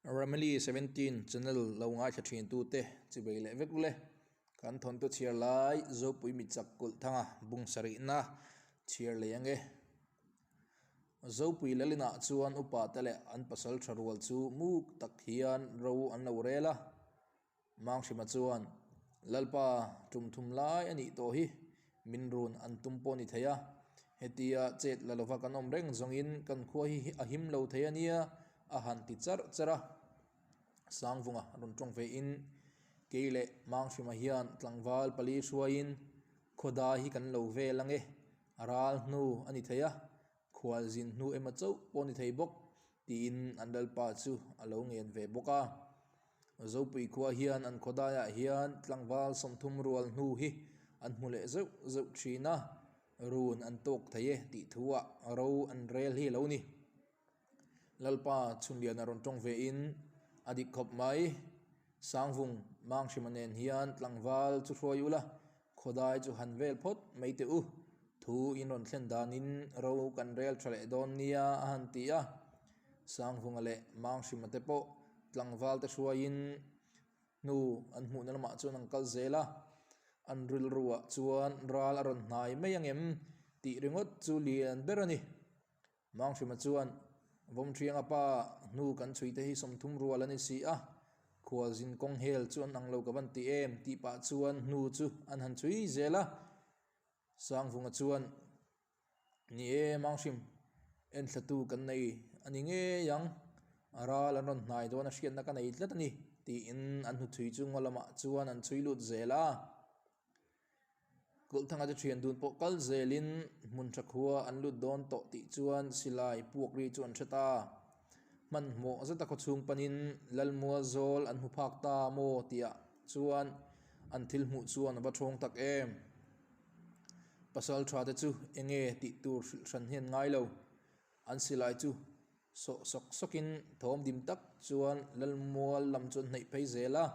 Rameli 17 channel lo ngaithla thin tute chibei leh vek ule kan thawnthu chhiar lai Zopui Michak kulh thanga bung sarihna chhiar leh ange. Zopui Lalinah chuan upa te leh an pasal tha rual chu muk tak hian ro an lo rel a. Manghrima chuan Lalpa tum thum lai a nih tawh hi min run an tum pawh a ni thei a, hetia chet la lova kan awm reng zawngin kan khua hi a him lo thei a nia a han ti charh charh a. Sangvunga rawn tawng ve in kei leh Manghrima hian tlangval pali hruaiin khawdai hi kan lo vel ange a ral hnu a ni thei a, khualzin hnu emaw chauh pawh a ni thei bawk tiin an lalpa chu a lo ngen ve bawk a. Zopui khua hian an khawdaiah hian tlangval 30 rual hnu hi an hmu leh zeuh zeuh thin a, run an tawk thei e tih thuah ro an rel hi a lo ni. Lalpa Chhunliana rawn tawng ve in a dik khawp mai. Sangvung Manghrima nen hian tlangval chu hruai ula, khawdai chu han vel phawt mai teh u. Thu in rawn thlen danin ro kan rel tha leh dawn nia a han ti a. Sangvunga leh Manghrima te pawh tlangval te hruaiin hnu an hmuhna lamah chuan an kal zel a. An rilruah chuan ral a rawn hnai mai angem tih ringawt chu lian ber a ni. Manghrima chuan, Vawmṭhianga pa hnu kan chhui te hi 30 rual a ni si a, khualzin kawng hel chu an ang lo ka van ti em tih pah chuan hnu chu an han chhui zel a. Sangvunga chuan, Ni e Manghrim, enthlatu kan nei a ni ngei ang, a ral an rawn hnai dawn a hriatna ka nei tlat a ni tiin an hnuchhui chu ngaw lamah chuan an chhui lut zel a. Kulhthanga te thian dun pawh kal zelin hmun tha khua an lut dawn tawh tih chuan silai puak ri chu an hre ta. Hmanhmawh zeta khawchhung panin Lalmual zawl an hmu phak ta maw tihah chuan an thil hmuh chuan a va thawng tak em. Pasal tha te chu enge tih tur hrilh hran hian ngai lo. An silai chu sawh sawk sawkin thawm dim tak chuan Lalmual lam chu an hnaih phei zel a.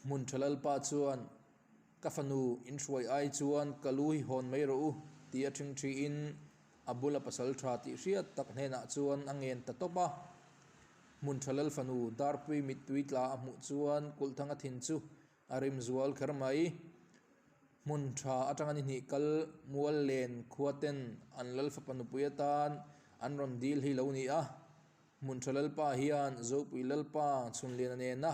Hmun tha Lalpa chuan ka fanu in hruai ai chuan ka lu hi hawn mai rawh u tih a thing thiin a bula pasal tha tih hriat tak hnenah chuan a ngen ta tawp a. Hmun tha Lal fanu Darpui mittui tla a hmuh chuan Kulhthanga thin chu a rim zual kher mai. Hmun tha atanga ni hnih kal mual len khua ten an lal fapa nupui atan an rawn dil hi lo ni a. Hmun tha lalpa hian Zopui lalpa chhunliana nena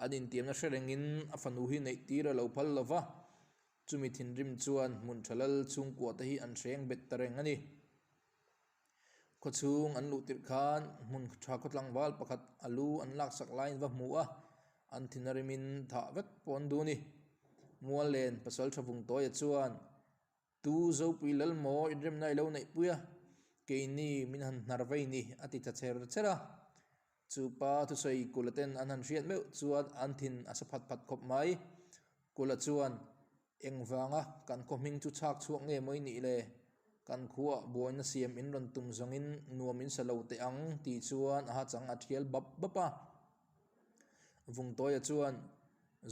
an intiamna hre rengin a fanu hi neih tir a lo phal lo va. Chumi thinrim chuan hmun tha lal chhungkua te hi an hreng bet ta reng a ni. Khawchhung an luh tirh khan hmun tha khaw tlangval pakhat a lu an laksak laiin va hmu a, an thin a rimin thah vek pawh an duh a ni. Mual len pasal tha vung tawia chuan Tu Zopui lal maw inremna i lo neih pui a, keini min han hnar vei ni a ti tha cher cher a. Chu pa thusawi Kula ten an han hriat meuh chuan an thin a sa phat phat khawp mai. Kula chuan Engvanga kan khaw hming chu chhak chhuak nge maw i nih le? Kan khuaah buaina siam in rawn tum zawngin nuam in sa lo teh ang tih chuan a hachang a thial bap bap a. Vungtawia chuan,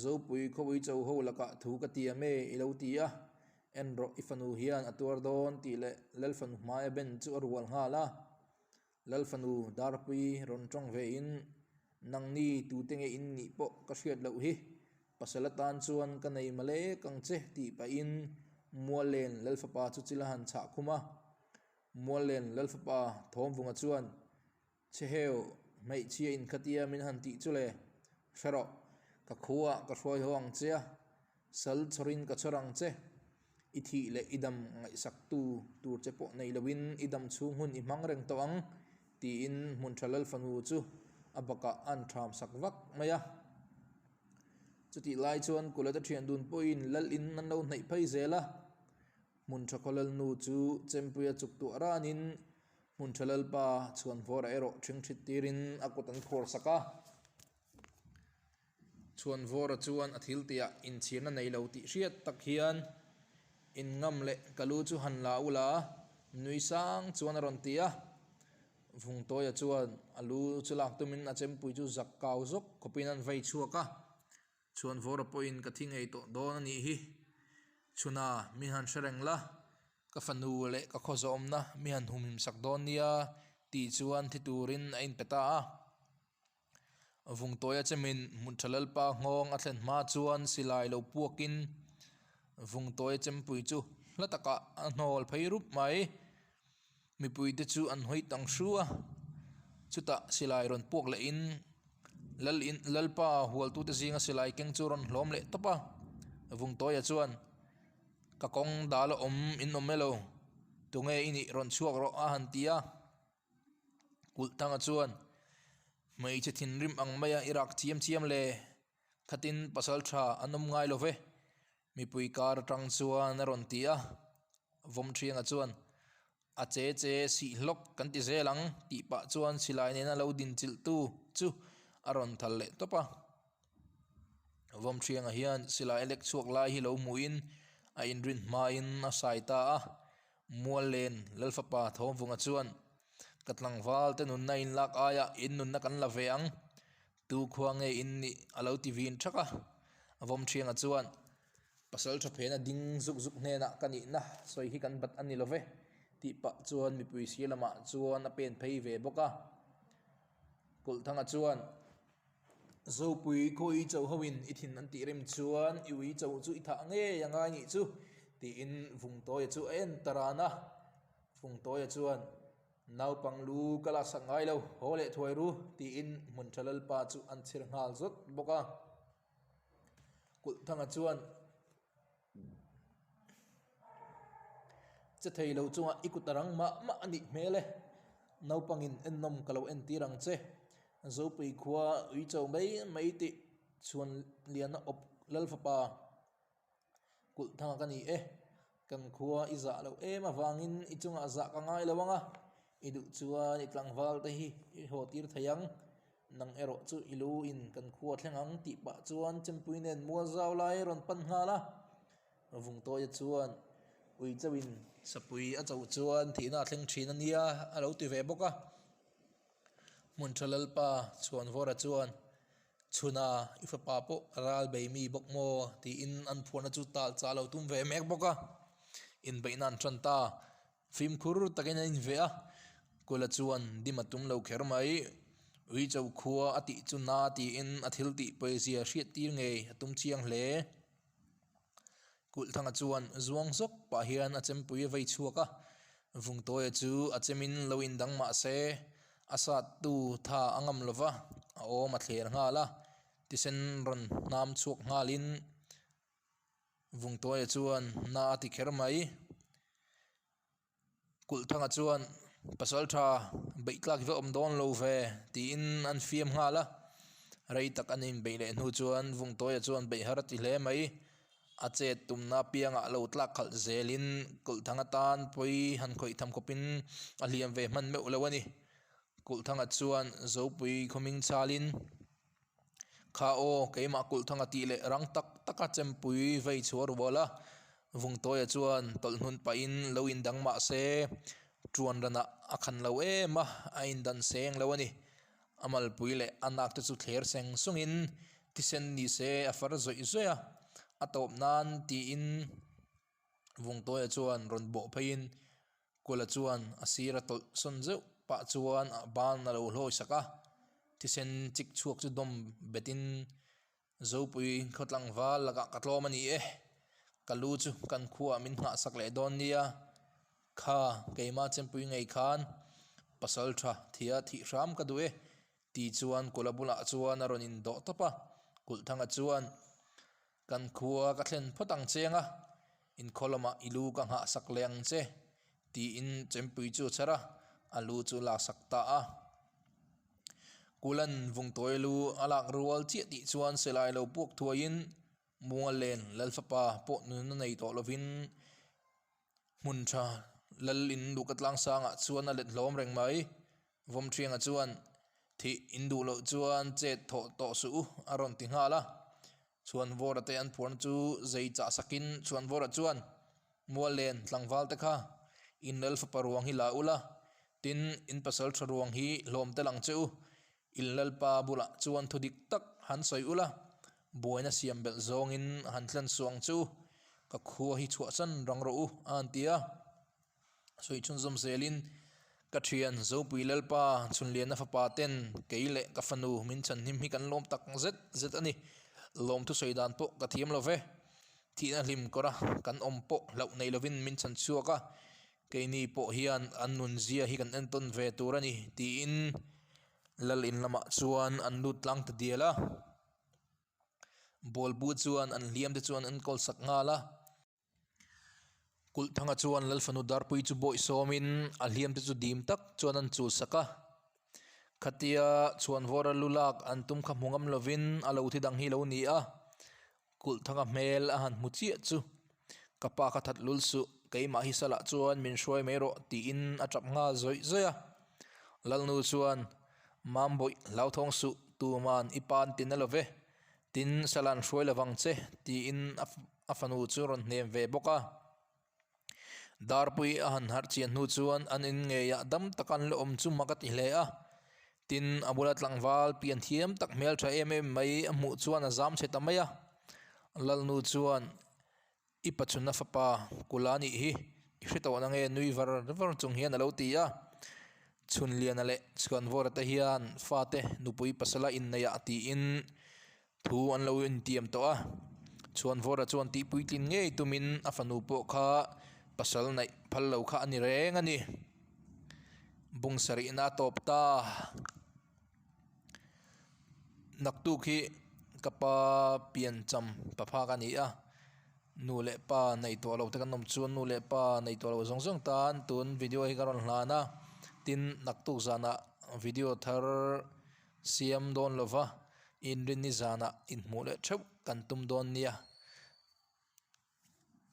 Zopui khawui cho ho lakah thu ka tiam e i lo ti a, en rawh i fanu hian a tuar dawn tih leh Lalfanu hmaia ben chu a rual nghal a. Lalfanu Darpui rawn tawng ve in, Nangni tute nge in nih pawh ka hriat loh hi, pasal atan chuan ka nei malek ang che tih pahin Muallen Lalfapa chu chil a han chhah khum a. Muallen Lalfapa Thawmvunga chuan, Che heu, hmeichhia in khatia min han tih chu le, hre rawh, ka khuaah ka hruai ho ang che a, sal chhawrin ka chhawr ang che. I thih leh i dam ngaihsak tu tur che pawh nei loin i dam chhung hun i hmang reng tawh ang tiin hmun tha lal fanu chu a bakah a an tham sak vak mai a. Chutih lai chuan Kulata thian dun pawhin lal in an lo hnaih phei zel a. Hmun tha khaw lal nu chu Chempuia chuk tuah ranin hmun tha lalpa Chhuanvawra erawh ṭhingṭhit tirin a kut an khuar sak a. Chhuanvawra chuan a thil tihah inchhirna nei lo tih hriat tak hian in ngam leh ka lu chu han la ula nui sang chuan a rawn ti a. Vungtawia chuan a lu chu lak tumin a chempui chu zak kau zawk khawpin an vei chhuak a. Chhuanvawra pawhin ka thi ngei tawh dawn a nih hi. Chhuna min han hre reng la, ka fanu leh ka khaw zawhawmna mi han humhim sak dawn nia tih chuan thi turin a inpe ta a. Vungtawia chemin hmun tha lalpa nghawng a thlen hma chuan silai lo puakin Vungtawia chempui chu hla takah a hnawl phei rup mai. Mipuite chu an hawi tang hru a, chutah silai rawn puak lehin lal in lalpa hualtute zinga silai keng chu rawn hlawm leh tawp a. Vungtawia chuan ka kawng dal a awm in awm elo tunge i nih rawn chhuak rawh a han ti a. Kulhtanga chuan hmeichhe thinrim ang maia i rak chiam chiam le, khatin pasal tha an awm ngai lo ve, mipui kar atang chuan a rawn ti a. Vawmthianga chuan a che che sih hlawk kan ti zel ang tih pah chuan silai nena lo din chilh tu chu a rawn thal leh tawp a. Vawmthianga hian silai a lek chhuak lai hi lo hmuhin a inrin hmain a sai ta a. Muallen Lalfapa Thawmvunga chuan, Ka tlangval te nunna in lak aia in nunna kan la ve ang, tu khua nge in nih a lo ti vin thak a. Vawmthianga chuan, Pasal tha phena ding zuk zuk hnenah ka nihna sawi hi kan bat a ni lo ve, tih pah chuan mipui sir lamah chuan a pen phei ve bawk a. Kulhthanga chuan. Zopui khaw ui cho ho in i thin an tih rem chuan i ui cho chu i thah ngei a ngai nih chu tiin Vungtawia chu a en ta ran a. Vungtawia chuan naupang lu ka laksak ngai lo haw leh thuai ru tiin hmun tha lalpa chu an chhir nghal zawt bawk a. Kulhthanga chuan. Che thei lo chunga i kut a rang mah mah a nih hmel e. Naupangin ennawm ka lo entir ang che. Zopui khua ui cho mai mai tih chhuan liana awp Lalfapa kulh thanga ka ni e. Kan khua i zah loh em avangin i chungah zah ka ngai lo ang a, i duh chuan i tlangval te hi i haw tir thei ang. Nang erawh chu i lu in kan khua thleng ang tih pah chuan Chempui nen mual zau lai a rawn pan nghal a. Vungtawia chuan ui chauh in sapui a chauh chuan thihna a thleng thin a nia a lo ti ve bawk a. Hmun tha Lalpa Chhuanvawra chuan Chhuna i fapa pawh a ral bei mi bawk maw tiin an phuahna chu tal chah lo tum ve mek bawk a. Inbeihna an tan ta. Fimkhur takin a inveh a, Kula chuan dim a tum lo kher mai. Uicho khua a tih chu na tiin a thil tih pawizia hriat tir ngei a tum chiang hle. Kulhthanga chuan zuang zawk pah hian a chempui a vei chhuak a, Vungtawia chu a chemin lo indang mah se a sat tu tha a ngam lo va, a awm a thler nghal a, thisen rawn hnam chhuak nghalin Vungtawia chuan na a ti kher mai. Kulhthanga chuan pasal tha beih tlak hi va awm dawn lo ve tiin an fiam nghal a. Rei tak an inbeih leh hnu chuan Vungtawia chuan beih har a ti hle mai. A chet tumna apiangah lo tlak khalh zelin Kulhthanga tan pawi han khawih tham khawpin a hliam ve hman meuh lo a ni. Kulhthanga chuan Zopui khawming chalin. Kha aw, keimah kulh thanga tih leh rang tak taka chempui vei chhuah a rual a, Vungtawia chuan tawlh hnun pahin lo indang mah se ṭuan ranah a khan lo em a, a indan seng lo a ni. A malpui leh a nak te chu thler seng sungin thisen ni se a far zawih zawih a, a tawp nan tiin Vungtawia chuan rawn bawh pheiin Kula chuan a sir a tawlh sawn zeuh pah chuan a ban a lo hlawi sak a, thisen chik chhuak chu dawm betin Zopui khaw tlangval lakah ka tlawm a ni e, ka lu chu kan khuaah min nghah sak leh dawn nia, kha keimah chempui ngei khan pasal tha thia thih hram ka duh e ti chuan Kula bulah chuan a rawn indawh tawp a, Kulhthanga chuan Kan khua ka thlen phawt ang che anga, inkhaw lamah i lu ka nghah sak leh ang che, tiin chempui chu a chher a, a lu chu a laksak ta a. Kulan Vungtawi lu a lak rual chiah tih chuan silai lo puak thuaiin Muallen Lalfapa pawh nunna nei tawh lovin hmun tha lal in luhka tlang sangah chuan a let hlawm reng mai. Vawmthianga chuan thih in duh loh chuan chet thawh tawh suh u a rawn ti nghal a. Chhuanvawra te an phuarna chu zei chah sakin Chhuanvawra chuan Muallen tlangval te kha in lal fapa ruang hi la ula, tin in pasal tha ruang hi hlawm tel ang che u, in lalpa bulah chuan thu dik tak han sawi ula, buaina siam belh zawngin han thlen suh ang che u, ka khua hi chhuahsan rang rawh u a han ti a. Sawi chhunzawm zelin. Ka thian Zopui Lalpa Chhunliana fapa ten kei leh ka fanu min chhanhim hi kan lawm tak zet zet a ni. Lawm thusawi dan pawh ka thiam lo ve. Thihna hlim kawra kan awm pawh hlauh nei lovin min chhan chhuak a, keini pawh hian an nunzia hi kan entawn ve tur a ni tiin Lal in lamah chuan an lut tlang ta dial a. Bawlbu chuan an hliam te chuan an kawl sak nghal a. Kulhthanga chuan Lalfanu Darpui chu bawih sawmin a hliam te chu dim tak chuan an chul sak a. Khatia chhuanvawra lu lak an tum kha hmu ngam lovin a lo thi dang hi lo ni a. Kulhthanga hmel a han hmu chiah chu, Ka pa kha that lul suh, keimah hi salah chuan min hruai mai rawh tiin a tap nghal zawih zawih a. Lalnu chuan, Mambawih hlauthawng suh, tuman i pan ti na lo ve, tin salah an hruai lovang che tiin a a fanu chu rawn hnem ve bawk a. Darpui a han harh chian hnu chuan an in ngeiah dam taka an la awm chu mak a ti hle a. Tin, a bula tlangval pian thiam tak hmeltha em em mai a hmuh chuan a zam chhe ta mai a. Lalnu chuan, I pachhunna fapa kula nih hi i hre tawh nange nui var var chung hian a lo ti a. Chhunliana leh Chhuanvawra te hian fate nupui pasala inneihah tiin Thu an lo intiam tawh a, Chhuanvawra chuan tih puitlin ngei tumin a fanu pawh kha pasal naih phal lo kha a ni reng a ni. Bung sarihna a tawp ta. Naktuk hi ka pa piancham paphak a ni a, nu leh pa nei tawh lo te kan awm chuan nu leh pa nei tawh lo zawng zawng tan tun video hi ka rawn hlan a, tin naktuk zanah video thar Siam dawn lova, inrinni zanah inhmuh leh theuh kan tum dawn nia.